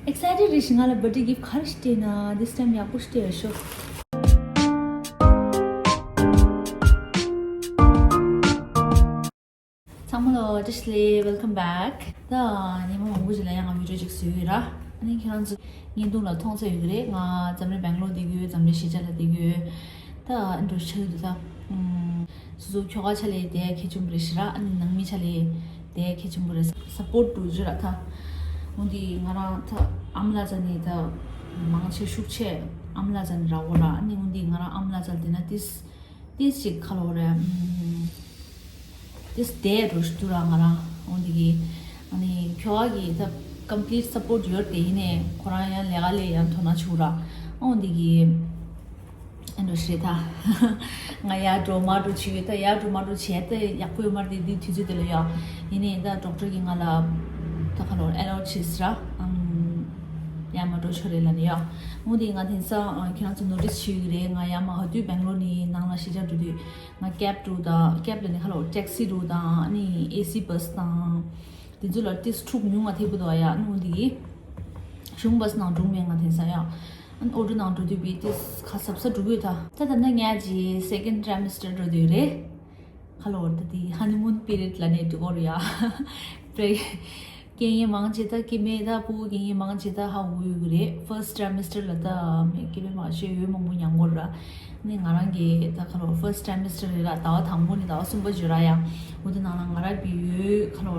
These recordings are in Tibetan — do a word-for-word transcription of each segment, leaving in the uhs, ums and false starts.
Excited རེད་ཤི། ང་ལ་birthday gift ག་རེ་ཞིག་སྤྲད་ན། This time ཡག་པོ་ཞིག་སྤྲད་ཡོད་ཤོག་ཚང་མ་ལ་བཀྲ་ཤིས་བདེ་ལེགས། Welcome back. ད་ཉི་མ་མང་པོ་ཞིག་ལ་ཡང་ང་བི་ཌི་ཡོ་ཅིག་བཟོས་ཡོད་ར། ཨ་ནི་ཁྱེད་རང་ཚོ་བརྙན་ཐུང་ལ་མཐོང་ཚོད་ཡོད་ཀྱི་རེད། ང་འཛམ་གླིང་སྦེང་ལོར་བསྡད་ཀྱི་ཡོད། འཛམ་གླིང་གཞིས་ཆགས་ལ་བསྡད་ཀྱི་ཡོད། ད་ཨ་འགྲོ་ཆགས་ཡོད་འདུག་ད་ཨུམ། སོ་སོ་ཁྱོ་ག་ཆ་ལས་དེ་གལ་ཆེན་པོ་རེད་ཤི་ར། ཨ་ནི་ནང་མི་ཆ་ལས་དེ་གལ་ཆེན་པོ་རེད། སཔོར་ཊི་འགྲོ་རྒྱུ་ར་ད། འོན་ཏེ་ང་རང་ད་ཨ་མ་ལགས་རྩ་ནས་ད་མང་ཆེ་ཤུགས་ཆེ་ཨ་མ་ལགས་རྩ་ནས་རག་གོ་ར། ཨ་ནི་འོན་ཏེ་ང་རང་ཨ་མ་ལགས་རྩ་ལ་བསྡད་ན་ཏིས་ཏིས་ཅིག་ཁ་ལོ་རེད། ཨུམ། ཏིས་དེ་འགྲོ་ཤི་འདུག་ར་ང་རང་། འོན་ཏེ་གི་ཨ་ནི་ཁྱོ་ག་གི་ད་complete support ཡོད་དེ། ཡིན་ནའི་ཁོ་རང་ཡང་ལས་ཀ་ལས་ཡང་དོ་སྣང་བྱུང་ར། འོན་ཏེ་གི་ཨ་འགྲོ་ཤི་རེད་ད། ང་ཡར་འགྲོ་མར་འགྲོ་བྱེད་ཡོད། ད་ཡར་འགྲོ་མར་འགྲོ་བྱས་ད་ཡག་པོ་ཡོད་མ་རེད་དེ། དུས་ཚོད་དེ་ལ་ཡ། ཡིན་ནའི་ད་ཌོག་ཊར་གྱིས་ང་ལ་ད་ཁ་ལོ་ཨེ་ལའོ་བྱས་སི་ར། ཨམ། ཡར་མར་འགྲོ་ཆོག་རེད་ལབ་ནས་ཡ། འོན་ཏེ་ང་དེང་སང་ཨ་ཁྱེད་རང་ཚོ་ནོ་ཊིས་བྱེད་ཀྱི་རེད། ང་ཡར་མར་ཧ་དུས་སྦེང་ལོར་ནས་ནང་ལ་གཞིས་ཆགས་འགྲོ་དུས་ང་ཀེབ་འགྲོ་དང་། ཀེབ་ལབ་ནས་ཁ་ལོ་ཊེག་སི་འགྲོ་དང་། ཨ་ནི་ཨེ་སི་བྷ་སི་དང་། དེ་ཚོ་ལ་ཏིས་འཁྲུག་ཉུང་ང་ཐེབས་པོ་འདུག་ཡ། ཨ་ནི་འོན་ཏེ་གི་གཞུང་བྷ་སི་ནང་འགྲོ་མེད་ང་དེང་སང་ཡ། ཨ་ནི་ཨོ་ཊོ་ནང་འགྲོ་དུས་པའི་ཏིས་ཁ་གཟབ་གཟབ་འགྲོ་གི་ཡོད་ད། ད་ད་ལྟ་ངས་ཀྱི་སེ་ཀེན་ཌི་ཊྲའི་མི་སི་ཊར་འགྲོ་དུས་རེད། ཁ་ལོ་ད་དེ་ཧ་ནི་མུན་པི་རི་ཡོཌ་ལབ་ནས་འགྲོ་གི་ཡོད་རེད་ཡ། པྲེ་རྒན་ཡིན་མང་ཆེ་ད་སྐྱེ་དམན་ད་ཕྲུ་གུ་རྒན་ཡིན་མང་ཆེ་ད་ཧ་གོ་ཡོད་ཀྱི་རེད། ཕར་སི་ཊི་ཊྲའི་མི་སི་ཊར་ལ་ད་མི་སྐྱེ་དམན་མང་ཆེ་ཡོད་མང་པོ་མྱངས་གི་ཡོད་ར། ནི་ང་རང་གི་ད་ཁ་ལོ་ཕར་སི་ཊི་ཊྲའི་མི་སི་ཊར་རེད་ར། ཟླ་བ་དང་པོ་ནས་ཟླ་བ་གསུམ་པ་བར་ར་ཡ། འོ་དེ་ནང་ལ་ང་ར་བི་ཡོད་ཁ་ལོ།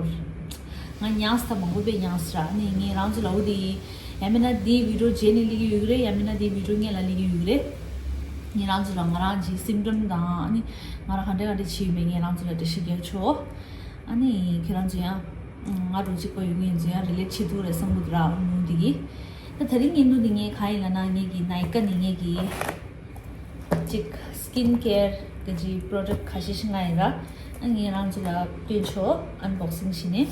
ང་མྱངས་ས་ད་མང་པོ་དཔེ་མྱངས་སི་ར། ནི་ངས་རང་ཚོ་ལ་འོ་དེ་ཡིན། ཡང་མིན་ན་དེའི་བི་ཌི་ཡོ་རྗེས་ནས་སླེབས་ཀྱི་ཡོད་ཀྱི་རེད། ཡང་མིན་ན་དེའི་བི་ཌི་ཡོ་སྔོན་ལ་སླེབས་ཀྱི་ཡོད་ཀྱི་རེད། ངས་རང་ཚོ་ལ་ང་རང་གི་སིམ་ཊམ་དང་། ཨ་ནི་ང་རང་ག་འདྲ་ག་འདྲ་བྱས་ཡོད་མེད་ངས་རང་ཚོ་ལ་འགྲེལ་བཤད་རྒྱག་ཆོག་ཨ་ནི་ཁྱེད་རང་ཚོ་ཡང་ང་རང་གཅིག་པ་ཡོད་མཁན་ཚོ་ཡང་རི་ལེཊ་བྱེད་ཐུབ་རེད་བསམ་གི་འདུག་ར། ནུ་འདི་གི། ད་དེ་རིང་བརྙན་ཐུང་འདི་ངས་གང་ཡིན་ལབ་ན། ངས་ཀྱི་ནའི་ཀ་ནས་ངས་ཀྱི་གཅིག་སི་ཀིན་ཀེར་གི་ཅིག་པྲོ་ཌག་ཁ་ཤས་ཤིག་ང་ཡིན་ར། ཨ་ངས་རང་ཚོ་ལ་སྟོན་ཆོག་ཨན་བོག་སིང་བྱས་ནས།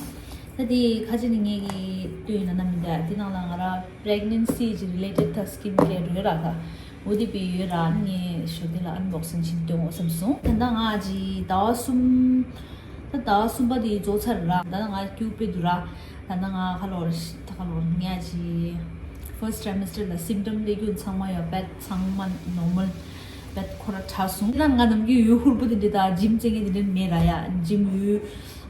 ད་དེ་ཁ་ཅིག་ནི་ངས་ཀྱི་སྟོན་ཡིན་ན་མི་འདུག་དེ་ནང་ལ་ང་ར་པྲེག་ནན་སི་གི་རི་ལེ་ཊེཌ་ད་སི་ཀིན་ཀེར་ཡོད་ར། ད་འོ་དེ་པའི་ཡོད་ར། ཨ་ངས་ཞོ་དེ་ལ་ཨན་བོག་སིང་བྱས་ནས་སྟོན་འོ་བསམ་སོང་། ད་ལྟ་ང་ཅི་ཟླ་བ་གསུམ། ད་ཟླ་བ་གསུམ་པ་དེ་རྫོགས་ཚར་ར། ད་ལྟ་ང་ཀྱུ་པེ་འདུག་ར། ད་ལྟ་ང་ཁ་ལོར་ད་ཁ་ལོར་ངས་ཅི་ཕར་སི་ཊི་ཊྲའི་མི་སི་ཊར་ལ་སིམ་ཊམ་སླེབས་རྒྱུ་ཚང་མ་ཡོད་པད་ཚང་མ་ནོར་མལ་པད་ཁོ་ར་དྲག་སོང་། ད་ང་ནམ་རྒྱུན་ཡུལ་ཧུར་པོ་དེ་འདྲ་ད་ཇིམ་རྩེད་མཁན་དེ་འདྲ་མེད་ར་ཡ། ཇིམ་ཡུལ་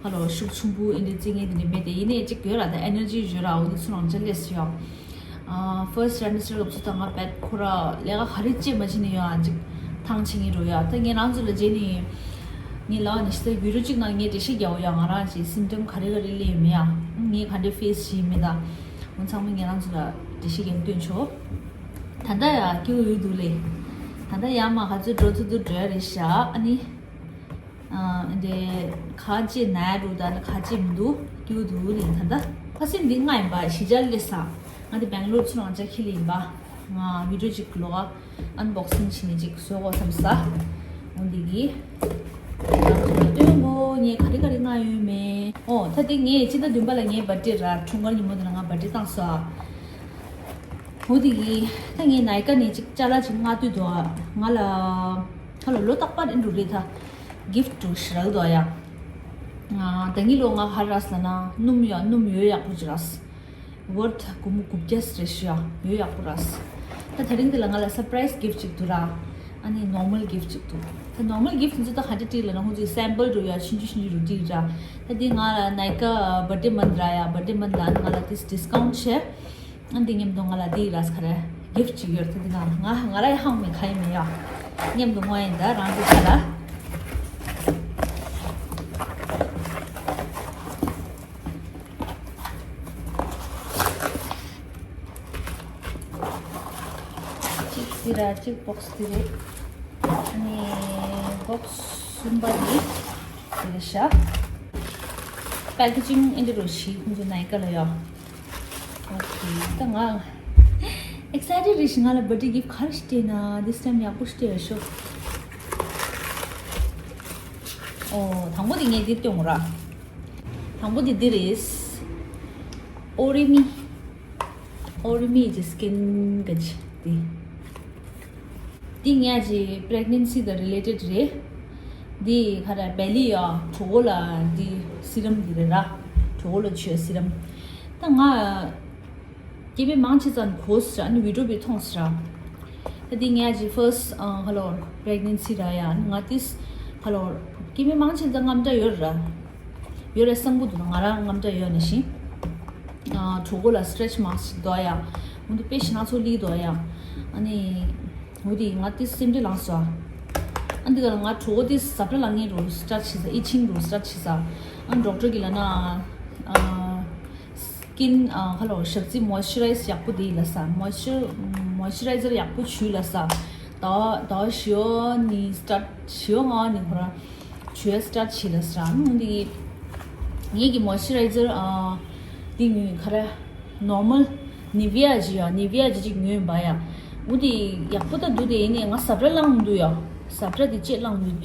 ཁ་ལོར་ཤུགས་ཆེན་པོ་ཨེ་འདྲ་རྩེད་མཁན་དེ་འདྲ་མེད་དེ། ཡིན་ནའི་ཅིག་ཡོད་ར། ད་ཨེ་ནར་ཇི་ཡོད་ར། འོ་དེ་ཚོ་རང་ཅག་ལས་སུ་ཡོད། ཕར་སི་ཊི་ཊྲའི་མི་སི་ཊར་སྐབས་སུ་ད་ང་པད་ཁོ་ར་ལས་ཀ་ག་རེ་བྱེད་མ་བྱེད་ནས་ཡོད་ཨ་ཅིག་ཐང་ཆད་ངེས་འགྲོ་ཡ། ད་ངས་རང་ཚོ་ལ་རྗེས་ནས་ངས་ལབ་ནས་ཤི་ད་བི་ཌི་ཡོ་གཅིག་ནང་ངས་འགྲེལ་བཤད་རྒྱག་འོ་ཡ། ང་རང་ཅིག་སིམ་ཊམ་ག་རེ་ག་རེ་སླེབས་ཡོད་མེད་ཡ། ངས་ག་འདྲ་ཕེ་སི་བྱས་མེད་ད། འོ་ཚང་མ་ངས་རང་ཚོ་ལ་འགྲེལ་བཤད་རྒྱག་སྟོན་ཆོག་ད་ལྟ་ཡ་སྐྱིད་པོ་ཡོད་འདུག་ལེ། ད་ལྟ་ཡ་མ་ག་ཚོད་འགྲོ་ཚོད་འདུག་འགྲོ་ཡ་རེད་ཤག་ཨ་ནི། ཨ་འདི་ཁ་ལྕེ་ན་འགྲོ་ད་ནི་ཁ་ལྕེ་མི་འདུག་སྐྱིད་འདུག་ནི་ད་ལྟ། ཁ་སེམས་འདི་ལྔ་ཡིན་པ་གཞིས་ཆགས་སླེབས་ས། ང་འདི་སྦེང་ལོར་ཚུར་རང་ཅག་ཁྱི་ལ་ཡིན་པ། ང་བི་ཌི་ཡོ་གཅིག་ལོག་ཨན་བོག་སིང་བྱས་ནས་ཅིག་བཟོ་དགོས་བསམ་ས། འོ་འདི་གི། སྟོན་གོ་ངས་ག་རེ་ག་རེ་མངགས་ཡོད་མེད། ཨོ་ད་འདི་ངས་སྤྱི་ཟླ་བདུན་པ་ལ་ངའི་བར་ཐི་ཌེ་ར། འཁྲུངས་སྐར་ཉིན་མོ་དེ་ལ་ང་བར་ཐི་ཌེ་བཏང་སོང་ཨ། འོ་དེ་གི་ད་ངས་ནའི་ཀ་ནས་ཅིག་ཅ་ལག་ཅིག་མངགས་འདོད་འདུག་ང་ལ་ཁ་ལོ་ལོ་རྟག་པར་ཨིན་འགྲོ་རེད་ད། གིཕ་ཊི་འགྲོ་ཞེ་དྲག་འདུག་ཡ། ང་ད་ངི་ལོ་ང་ཧ་ར་སི་ལ་ན་སྣུམ་ཡ་སྣུམ་ཡོད་ཡག་པོ་ཅིག་ར་སི། ཝར་ཐི་སྒོར་མོ་དགུ་བརྒྱ་རེ་ཞུ་ཡ་ཡོད་ཡག་པོ་ར་སི། ད་དེ་རིང་འདི་ལ་ང་ལ་སར་པ་རའི་སི་གིཕ་ཊི་ཅིག་འདུག་ར། ཨ་ནི་ནོར་མལ་གིཕ་ཊི་ཅིག་འདུག་ད་ནོར་མལ་གིཕ་ཊི་འདི་ཚོ་ད་ག་འདྲ་སྤྲད་ལ་ན་ཁོང་ཚོས་སེམ་པལ་འགྲོ་ཡ་ཆུང་ཆུང་ཆུང་ཆུང་རུ་སྤྲད་ར། ད་འདི་ང་ལ་ནའི་ཀ་བར་ཐི་ཌེ་མན་ཐ་ར་ཡ་བར་ཐི་ཌེ་མན་ཐ་ལ་ང་ལ་ཏིས་ཌིས་ཀའུན་ཊི་བྱས། ཨ་འདི་མཉམ་དུ་ང་ལ་འདི་ར་སི་ཁ་རེ་གིཕ་ཊི་ཅིག་ཡོད་ད། འདི་ང་ང་ང་ར་ཡ་ཧང་མེད་ཁ་ཡི་མེད་ཡ། མཉམ་དུ་ང་ཡིན་ད་རང་གི་ཁ་ལ། གཅིག་འདི་ར་གཅིག་བོག་སི་འདི་རེད། ཨ་ནི་བོག་སི་གསུམ་པ་འདི་འདི་རེད་ཤག་པེ་ཀེ་ཇིང་ཨེ་འདྲ་རུ་ཞིག་ཁོང་ཚོ་ནའི་ཀ་ལ་ཡོད། ཨོ་ཁེ། ད་ང་ཨེག་སའི་ཊེཌ་རེད་ཤི། ང་ལ་བར་ཐི་ཌེ་གིཕ་ཊི་ག་རེ་ཞིག་སྤྲད་ན། This time ཡག་པོ་ཞིག་སྤྲད་ཡ་ཤོག་ཨོ་དང་པོ་དེ་ངས་འདི་སྟོན་དགོས་ར། དང་པོ་དེ་འདི་རེད། ཨོ་རི་མི། ཨོ་རི་མི་གི་སི་ཀིན་གི་ཅི་དེ། འདི་ངས་ཅི་པྲེག་ནན་སི་དང་རི་ལེ་ཊེཌ་རེད། འདི་ག་རེ་བེ་ལི་ཡ་གྲོད་ཁོག་ལ་འདི་སི་རམ་འདི་རེད་ར། གྲོད་ཁོག་ལ་བྱུག་སི་རམ། ད་ང་ སྐྱེ་དམན་མང་ཆེ་ཙམ་གོ་ཟེར་ཨ་ནི་བི་ཌིའོ་བི་མཐོང་ཟེར། ད་དེ་ངས་ཨ་ཅི་ཕར་སི་ཊི་ཨ་ཧ་ལོ་པི་རེག་ནན་སི་ར་ཡ་ང་ཏིས་ཧ་ལོ་སྐྱེ་དམན་མང་ཆེ་ཙམ་རྔམ་དྲག་ཡོད་ར། ཡོད་ར་སང་པོ་འདུག་ང་རང་རྔམ་དྲག་ཡོད་ནི་ཤི། ཨ་གྲོད་ཁོག་ལ་སི་ཊེ་ཆི་མར་ཀི་སི་འདུག་ཡ། འོ་འདི་དཔེ་ཞེ་ན་ཚོ་ལི་འདུག་ཡ། ཨ་ནི་འོ་དེ་ང་ཏིས་སེམས་ཁྲལ་ལངས་སོ། ཨ་འདི་ག་ལ་ང་གྲོད་ཁོག་དེ་ཟབ་ར་ལངས་ངེས་རུ་སི་ཊར་ཊི་བྱེད་ས་ཨི་ཆིང་རུ་སི་ཊར་ཊི་བྱེད་ས། ཨ་ཌོག་ཊར་གི་ལ་ན་ཨ། སི་ཀིན་ཨ་ཧ་ལོ་ཞག་རྩི་མོ་ཨིས་ཅར་རའི་ཛི་ཡག་པོ་དེ་ལ་ས་མོ་ཨིས་ཅར་མོ་ཨིས་ཅར་རའི་ཛར་ཡག་པོ་བྱུས་ལ་ས། ཟླ་བ་ཟླ་བ་བཞི་བ་ནི་སི་ཊར་ཊི་བཞི་བ་ལྔ་བ་ནི་ཁོ་ར་བྱུས་སི་ཊར་ཊི་བྱས་ལ་ས་ར་ནུ་འདི་ངེད་ཀྱི་མོ་ཨིས་ཅར་རའི་ཛར་ཨ་འདི་ངུས་ཁ་ར་ནོར་མལ་ནི་ཝེ་ཡ་ཇི་ཡ་ནི་ཝེ་ཡ་ཇི་ཅིག་ངུས་བ་ཡ། འོ་འདི་ཡག་པོ་ད་འདུག་དེ་ཡིན་ནས་ང་ཟབ་ར་ལངས་འདུག་ཡ། ཟབ་ར་དེ་ཅེས་ལངས་འདུག་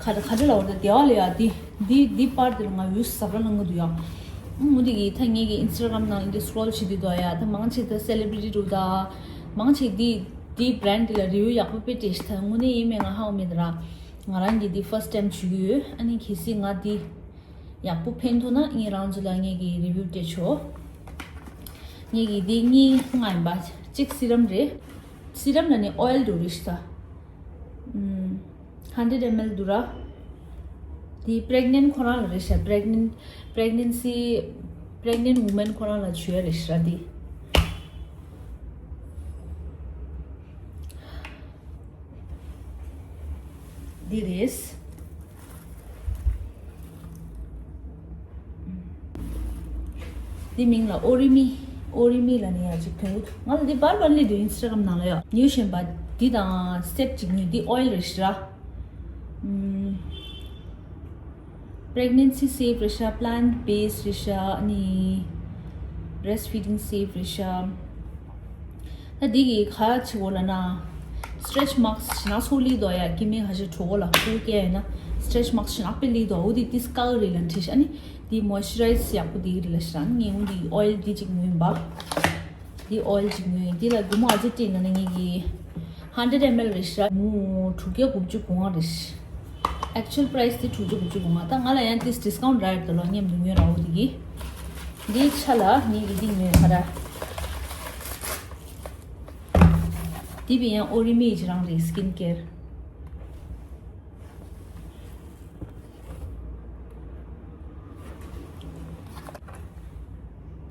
ཁ་ཁ་ཏེ་ལ་འོ་ད་དེ་བ་ལ་ཡ་དེ། འདི་འདི་པར་དེ་ལ་ང་ཡུལ་ཟབ་ར་ལ་ངུ་འདུག་ཡ། ཨུ་འདི་གི་ད་ངེད་ཀྱི་ཨིན་སི་ཊ་གྷ་རམ་ནང་འདི་སི་ཀོ་རོལ་བྱེད་དུས་དོ་ཡ་ད་མང་ཆེ་ད་སེ་ལེ་བྷི་རི་ཊི་འདུག་ད། མང་ཆེ་འདི་འདི་བྷི་རེན་ཌི་འདི་ལ་རི་ཝིའུ་ཡག་པོ་དཔེ་སྤྲད་ཤི་ད་དངོས་གནས་ཡིན་མེད་ང་ཧ་གོ་མེད་ད་ར། ང་རང་གི་འདི་ཕར་སི་ཊི་ཊེམ་བྱུག་གི་ཡོད། ཨ་ནི་གལ་སྲིད་ང་འདི་ཡག་པོ་ཕན་ཐོགས་ན་ངེད་རང་ཚོ་ལ་ངེད་ཀྱི་རི་ཝིའུ་སྤྲད་ཆོག་ངེད་ཀྱི་འདི་གཉིས་ལྔ་ཡིན་པ། གཅིག་སི་རམ་རེད། སི་རམ་ལ་ནི་ཨོ་ཡལ་འགྲོ་རེད་ཤི་ད། ཧན་ཌེ་ཌི་ཨེམ་ཨེལ་འདུག་ར། དེ་པི་རེག་ནེན་ཊི་ཁོ་རང་ལ་རེད་ཤག་པི་རེག་ནེན་ཊི་པི་རེག་ནེན་སི་པི་རེག་ནེན་ཊི་ཝུ་མེན་ཁོ་རང་ལ་བྱོས་རེད་ཤག་དེ། འདི་རེད། འདི་མིང་ལ་ཨོ་རི་མི། ཨོ་རི་མི་ལ་ནི་ཡ་ཅིག་དོན་གུ་ང་ལ་འདི་བར་བར་ལི་འདུག་ཨིན་སི་ཊ་གྷ་རམ་ནང་ལ་ཡ་ཉོས་བཞིན་པ། འདི་དང་སེ་ཊི་ཅིག་ཉོས། འདི་ཨོ་ཡལ་རེད་ཤག་ར། པི་རེག་ནེན་སི་སེབ་རེད་ཤག་པི་ལན་ཊི་བེ་སི་རེད་ཤག་ཨ་ནི་བྷི་རེ་སི་ཊི་ཕི་ཌིང་སེབ་རེད་ཤག་ད་འདི་གི་ག་ཆེ་གོ་ལ་ན། སི་ཊེ་ཆི་མར་ཀི་སི་ཞེ་ན་ཚོ་ལི་དོ་ཡ་སྐྱེ་དམན་ཧ་ཤ་གྲོད་ཁོག་ལ་ཁུ་སྐྱེ་ཡ་ན། སི་ཊེ་ཆི་མར་ཀི་སི་ཞེ་ན་དཔེ་ལི་དོ་འོ་དེ་ཏིས་ཀ་གི་རེད་ལ་ཁྲིད་ཤག་ཨ་ནི་འདི་མོ་ཨིས་ཅར་རའི་ཛི་ཡག་པོ་འདི་གི་རེད་ལ་ཤག་ཨ་ནི་ངས་འོ་འདི་ཨོ་ཡལ་འདི་གཅིག་ཉོས་ཡིན་པ། འདི་ཨོ་ཡལ་གཅིག་ཉོས་ཡིན། འདི་ལ་སྒོར་མོ་ཨ་ཙི་སྤྲད་ན་ནི་ངེད་ཀྱི་ཧན་ཌེ་ཌི་ཨེམ་ཨེལ་རེད་ཤག་སྒོར་མོ་དྲུག་བརྒྱ་དགུ་བཅུ་གོ་ལྔ་རེད། ཨེག་ཅུ་ཨལ་པ་རའི་སི་དེ་དྲུག་བརྒྱ་དགུ་བཅུ་གོ་ལྔ། ད་ང་ལ་ཡང་ཏིས་ཌིས་ཀའུན་ཊི་རག་ཡོད་དོ་ལོ་མཉམ་དུ་ཉོས་ར་འོ་དེ་གི། འདིའི་ཆ་ལ་ངེད་ཀྱི་འདི་ཉོས་ག་ར། འདི་བི་ཡང་ཨོ་རི་མི་ཡི་རང་རེད་སི་ཀིན་ཀེར།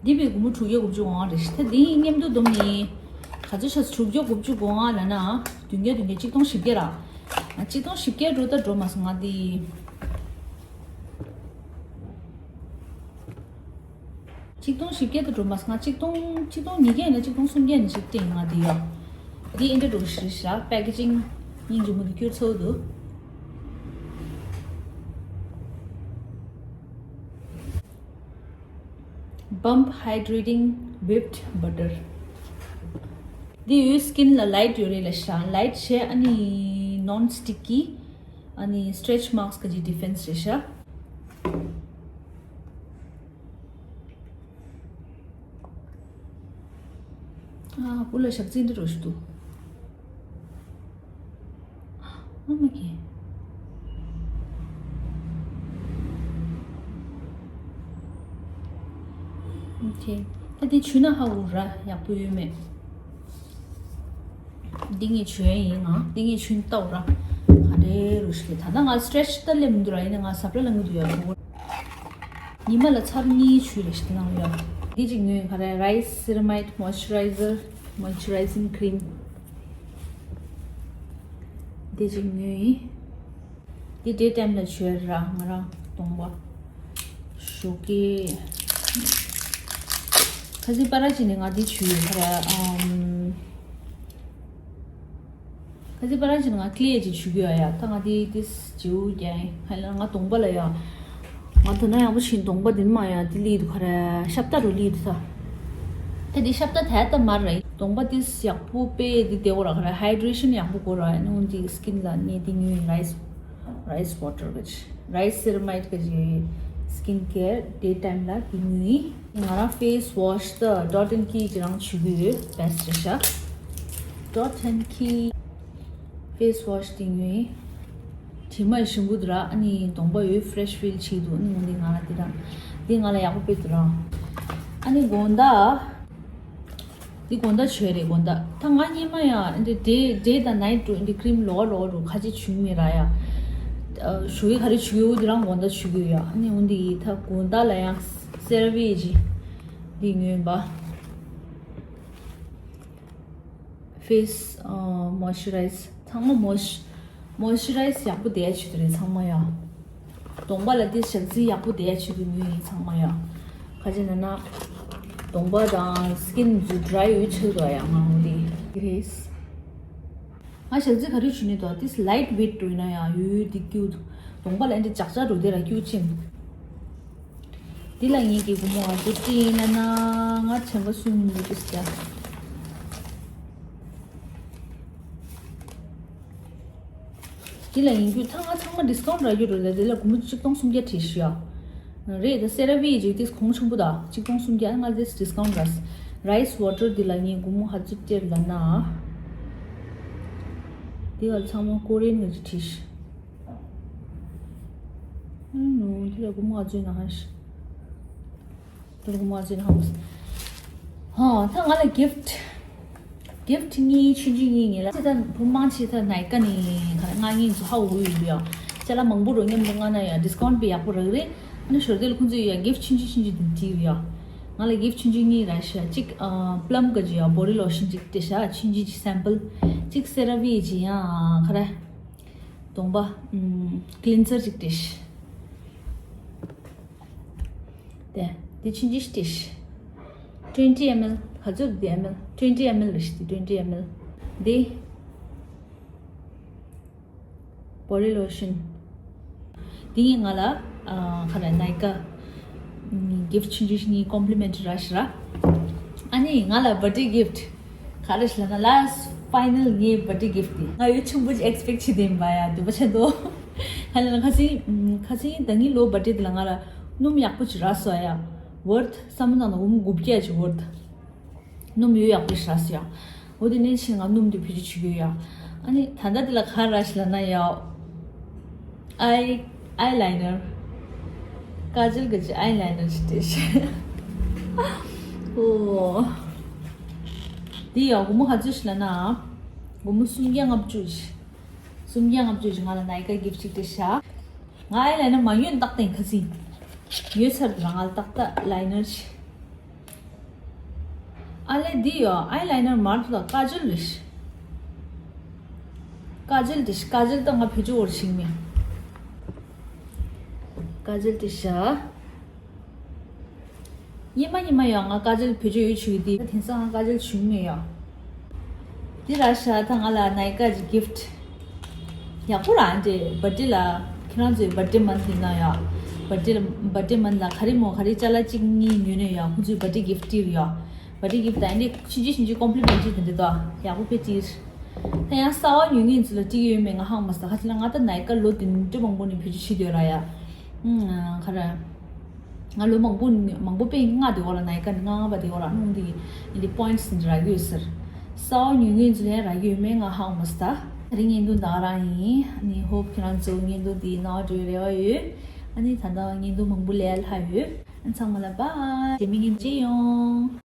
འདི་བའི་སྒོར་མོ་དྲུག་བརྒྱ་དགུ་བཅུ་གོ་ལྔ་རེད། ད་འདི་མཉམ་དུ་བསྡོམས་ནི་ག་ཚོད་ཆགས་སོང་། དྲུག་བརྒྱ་དགུ་བཅུ་གོ་ལྔ་ལབ་ན་བདུན་བརྒྱ་བདུན་བརྒྱ་ཆིག་སྟོང་བཞི་བརྒྱ་ར། ཆིག་སྟོང་བཞི་བརྒྱ་འགྲོ་ད་འགྲོ་མ་སོང་ང་འདི། ཆིག་སྟོང་བཞི་བརྒྱ་དུ་འགྲོ་མ་སོང་ང་། ཆིག་སྟོང་ཆིག་སྟོང་ཉིས་བརྒྱ་ཡིན་ན་ཆིག་སྟོང་སུམ་བརྒྱ་ཡིན་ན་ཞིག་སྟེང་ང་དེ་ཡོད། འདི་ཨིན་ཏྲ་འགྲོ་ཞིག་རེད་ཤག་པེ་ཀེ་ཇིང་སྙིང་རྗེ་མོ་འདི་སྐྱུར་ཚོ་འདུག Bump Hydrating Whipped Butter. འདི་ཡོད་སི་ཀིན་ལ་ལའིཊ་ཡོད་རེད་ལ་ཤག་ལའིཊ་བྱས་ཨ་ནི་ནོན་སི་ཊིག་གི་ཨ་ནི་སི་ཊེ་ཆི་མར་ཀི་སི་ག་ཅིག་ཌི་ཕེན་སི་རེད་ཤག་ཨ་བུ་ལ་ཞག་རྩི་འདི་རོ་ཞིག་འདུག་ཨ་མ་ཀི། ཨོ་ཁེ། ད་འདི་བྱུས་ན་ཧ་འུ་ར་ཡག་པོ་ཡོད་མེད། འདི་ངས་བྱུས་ཡིན་ང་། འདི་ངས་བྱུས་ལྟ་འུ་ར། ག་འདྲའི་རུ་ཞིག་ད་ལྟ་ང་སི་ཊེ་ཆི་ད་སླེབས་མི་འདུག་ར། ཡིན་ན་ང་ཟབ་ར་ལ་ངུ་འདུག་ཡ་འུ། ཉི་མ་ལ་ཚར་གཉིས་བྱུས་རེ་ཞིག་གནང་ཡོད། འདི་གཅིག་ཉོས་ག་རེ་རའི་སི་ར་མའིཌ་མོ་ཨིས་ཅར་རའི་ཛར་མོ་ཨིས་ཅར་རའི་ཛིང་ཀི་རིམ། འདི་གཅིག་ཉོས་ཡིན། འདི་ཌེ་ཊའིམ་ལ་བྱུས་ར་ང་རང་གདོང་པ་ཞོགས་ཀས། ཁ་སང་པ་ར་ཅི་ནས་ང་འདི་བྱུས་ཡོད་ག་རེ་ཨམ། ཁ་སང་པ་རང་ཅི་ནས་ང་ཀི་ལེ་ཅིག་བྱུས་ཀྱི་ཡོད་ཡ། ད་ང་འདི་ཏིས་བྱུས་ཀྱང་ཧ་ལ་ང་གདོང་པ་ལ་ཡ། ང་དོ་ན་ཡག་པོ་ཞིག་གདོང་པ་འདི་མ་ཡ་འདི་ལི་འདུག་ག་རེ་ཤབ་ཏ་རུ་ལི་འདུག་ས། ད་འདི་ཤབ་ཏ་ཐད་ད་མར་ར་གདོང་པ་ཏིས་ཡག་པོ་དཔེ་འདི་བདེ་བོ་ར་ག་རེ་ཧའི་ཌི་རེ་ཤན་ཡག་པོ་དགོས་ར་ནུ་འདི་སི་ཀིན་ལ་ནི་འདི་ཉོས་ཡིན། རའི་སི་རའི་སི་ཝ་ཊར་ག་ཅི་རའི་སི་སི་ར་མའིཌ་ག་ཅི་སི་ཀིན་ཀེར་ཌེ་ཊའིམ་ལ་འདི་ཉོས་ཡིན། ང་རང་ཕེ་སི་ཝ་ཤི་ད་ཌོཊ་ཨེན་ཀི་ཅི་རང་བྱུས་ཀྱི་ཡོད། བེ་སི་ཊི་རེད་ཤག་ཌོཊ་ཨེན་ཀི་ཕེ་སི་ཝ་ཤི་དེ་ཉོས། དྲི་མ་ཞིམ་པོ་འདུག་ར། ཨ་ནི་གདོང་པ་ཡོད་ཕི་རེ་ཤི་ཕིལ་བྱེད་འདུག་ཨ་ནི་འོ་འདི་ང་ལ་འདི་ར་འདི་ང་ལ་ཡག་པོ་དཔེ་འདུག་ར། ཨ་ནི་དགོང་དག་འདི་དགོང་དག་བྱོས་རེད། དགོང་དག་ད་ང་སྔོན་མ་ཡང་འདི་day day དང་night འགྲོ་འདི་cream ལོག་ལོག་འགྲོ་ཁ་ཅིག་བྱུག་མི་ར་ཡ། ཞུ་ཡི་ག་རེ་བྱུག་ཡོད་འདི་རང་དགོང་དག་བྱུག་ཡོད་ཡ། ཨ་ནི་འོན་འདི་ད་དགོང་དག་ལ་ཡང་སེ་ར་བི་ཇི་འདི་ངོས་པ། Face moisturize ཚང་མ་moist moisturize ཡག་པོ་བསྡད་ཆུ་དེ་རེད་ཚང་མ་ཡ། གདོང་པ་ལ་དེ་ཞག་རྩི་ཡག་པོ་བསྡད་ཆུ་དེ་ཉོས་ཡིན་ཚང་མ་ཡ། ཁ་ཅིག་ན་ན་གདོང་པ་དང་skin ཚོ་dry ཡོད་ཆུ་དོ་ཡ་ང་འོ་དེ་རེད། ང་ཞག་རྩི་ག་རེ་ཆུ་ནི་དོ་དེ་light weight འགྲོ་ཡིན་ན་ཡ་ཡོད་དེ་ཀྱུ་གདོང་པ་ལ་འདི་ཅག་ཅག་འགྲོ་དེ་ར་ཀྱུ་ཅིམ། འདི་ལ་ངེད་ཀྱི་སྒོར་མོ་ང་ཚོ་སྤྲད་ན་ན་ང་ཆེན་པོ་སུན་མི་འདུག་ཟེར། འདི་ལ་ཡིན་རྒྱུ་ཚང་མ་ཚང་མ་discount རག་རྒྱུ་རེད་ལ། འདི་ལ་སྒོར་མོ་གཅིག་སྟོང་སུམ་བརྒྱ་བྲིས་ཤག་ཡ། རེད་ད་སེ་ར་བི་ཇི་ཏིས་གོང་ཆུང་པོ་ད་གཅིག་སྟོང་སུམ་བརྒྱ་ང་ཏིས་discount རག rice water འདི་ལ་ངས་སྒོར་མོ་ཧ་ཙི་སྤྲད་ལ་ན། འདི་ལ་ཚང་མ་ཀོ་རེན་ང་ཅིག་བྲིས་ཤག་ཨུ་ནུ། འདི་ལ་སྒོར་མོ་ཨ་ཚོའི་ནང་ཧ་ཤི། འདི་ལ་སྒོར་མོ་ཨ་ཚོའི་ནང་ཧ་མོ། ཧ་ད་ང་ལ་gift gift གཉིས་ཆུང་ཆུང་གཉིས་ངེས་ལ་ཚེ་ད་བུ་མང་ཆེ་ད་ནའི་ཀ་ནས་ག་ལ་ང་གཉིས་ཚོ་ཧ་འུ་ཡོད་ཡ། ཅ་ལག་མང་པོ་རོ་མཉམ་དུ་ང་ན་ཡ་discount དཔེ་ཡག་པོ་རག་རེད། ཨ་ནི་ཞོར་དེ་ལ་ཁོང་ཚོས་ཡ་gift ཆུང་ཆུང་ཆུང་ཆུང་དེ་བྲིས་ཡ། ང་ལ་gift ཆུང་ཆུང་གཉིས་ར་ཤ་གཅིག་plum ག་ཅི་ཡ་body lotion གཅིག་སྤྲད་ཤ་ཆུང་ཆུང་གཅིག་sample གཅིག་སེ་ར་བི་ཇི་ཡ་ཁ་ར། གདོང་པ། ཨམ། cleanser གཅིག་སྤྲད། དེ། དེ་ཆུང་ཆུང་སྤྲད། twenty ml ག་ཚོད་དེ་ml twenty ml རེད་ཤི་དེ་twenty ml དེ། body lotion དེ་ཡིན་ང་ལ་ཨ་ཁ་ལ་ནའི་ཀ་gift ཆུང་ཆུང་ཞིག་ནི་complimentary ར་ཤི་ར། ཨ་ནི་ང་ལ་birthday gift ག་རེ་ཞིག་ལ་ན་last final ངའི་birthday gift དེ་ང་ཡོད་ཆུང་པོ་ཅིག་expect བྱེད་དེ་ཡིན་པ་ཡ་དུ་བ་ཆེན་དོ། ཧ་ལས་ན་ཁ་སང་ཁ་སང་ད་ངའི་ལོ་birthday དེ་ལ་ང་ལ་སྣུམ་ཡག་པོ་ཅིག་རག་སོང་ཡ། worth བསམ་བློ་བཏང་ན་འོ་མ་དགུ་བརྒྱ་ཅིག་worth སྣུམ་ཡོད་ཡག་པོ་ཞིག་རག་སོང་ཡ། འོ་དེ་ནས་ཕྱིན་ང་སྣུམ་དེ་བེད་སྤྱོད་བྱེད་ཀྱི་ཡོད་ཡ། ཨ་ནི་ད་ལྟ་དེ་ལ་ག་རག་ཞིག་ལ་ན་ཡ། ཨའི་ཨའི་ལའི་ནར། ཀ་ཇལ་གི་ཅི་ཨའི་ལའི་ནར་ཞིག་སྤྲད་ཤག་ཨོ། དེ་ཡ་སྒོར་མོ་ག་ཚོད་ཞིག་ལ་ན། སྒོར་མོ་སུམ་བརྒྱ་ལྔ་བཅུ་ཞིག་སུམ་བརྒྱ་ལྔ་བཅུ་ཞིག་ང་ལ་ནའི་ཀ་gift ཅིག་སྤྲད་ཤག་ང་ཨའི་ལའི་ནར་མ་ཉོས་ཏག་ཏན་ཁ་སང་། ཉོས་ཚར་དུས་རང་ང་ལ་ཏག་ཏག་ལའི་ནར་ཞིག་ཨ་ལེ་འདི་ཡོ་ཨའི་ལའི་ནར་མར་དུ་ལ་ཀ་ཇལ་རེད། ཀ་ཇལ་དེ་ཀ་ཇལ་ད་ང་བེད་སྤྱོད་འོར་ཞིག་མེད། ཀ་ཇལ་དེ་ཤ། ཉི་མ་ཉི་མ་ཡོ་ང་ཀ་ཇལ་བེད་སྤྱོད་ཡོད་ཆུག་དེ་དེང་སང་ང་ཀ་ཇལ་བྱུང་མེད་ཡོ། འདི་ར་ཤ་ད་ང་ལ་ནའི་ཀ་ཅི་gift ཡག་པོ་ར་འདྲེ་birthday ལ་ཁྱེད་རང་ཚོའི་birthday month ཡིན་ན་ཡ། birthday birthday month ལ་ག་རེ་མོ་ག་རེ་ཅ་ལག་གཅིག་གཉིས་ཉོས་ནས་ཡ་ཁོང་ཚོའི་birthday gift སྤྲད་ཡ། birthday gift ད་འདི་ཆུང་ཆུང་ཆུང་ཆུང་compliment ཅིག་དེ་འདྲ་དོ་ཡག་པོ་དཔེ་སྤྲད། ད་ཡང་གསར་བ་ཉོ་མཁན་ཚོ་ལ་སྤྲད་ཀྱི་ཡོད་མེད་ང་ཧ་གོ་མ་སོང་། ད་ག་ཚོད་ལ་ང་ད་ནའི་ཀ་ལོ་བདུན་ཅུ་མང་པོ་ནས་བེད་སྤྱོད་བྱེད་སྡོད་ར་ཡ། ཨང་ག་ར། ང་ལོ་མང་པོ་མང་པོ་པེ་ལྔ་དེ་འོག་ལ་ནའི་ཀ་ནི་ལྔ་པ་དེ་འོག་ལ་ནུང་དེ་ཡིན་དེ་points འདི་རག་གི་ཡོད་ཟེར། གསར་བ་ཉོ་མཁན་ཚོ་ལ་ཡང་རག་གི་ཡོད་མེད་ང་ཧ་གོ་མ་སོང་། ད་རིང་བརྙན་ཐུང་ད་ག་རང་ཡིན། ཨ་ནི་hope ཁྱེད་རང་ཚོ་བརྙན་ཐུང་འདི་ནང་འགྲོ་རེ་བ་ཡོད། ཨ་ནི་ད་ལྟ་བརྙན་ཐུང་མང་པོ་ལས་ལྷག་ཡོད། ཨ་ཚང་མ་ལ་bye རྗེས་མའི་ཉིན་མཇལ་ཡོང་།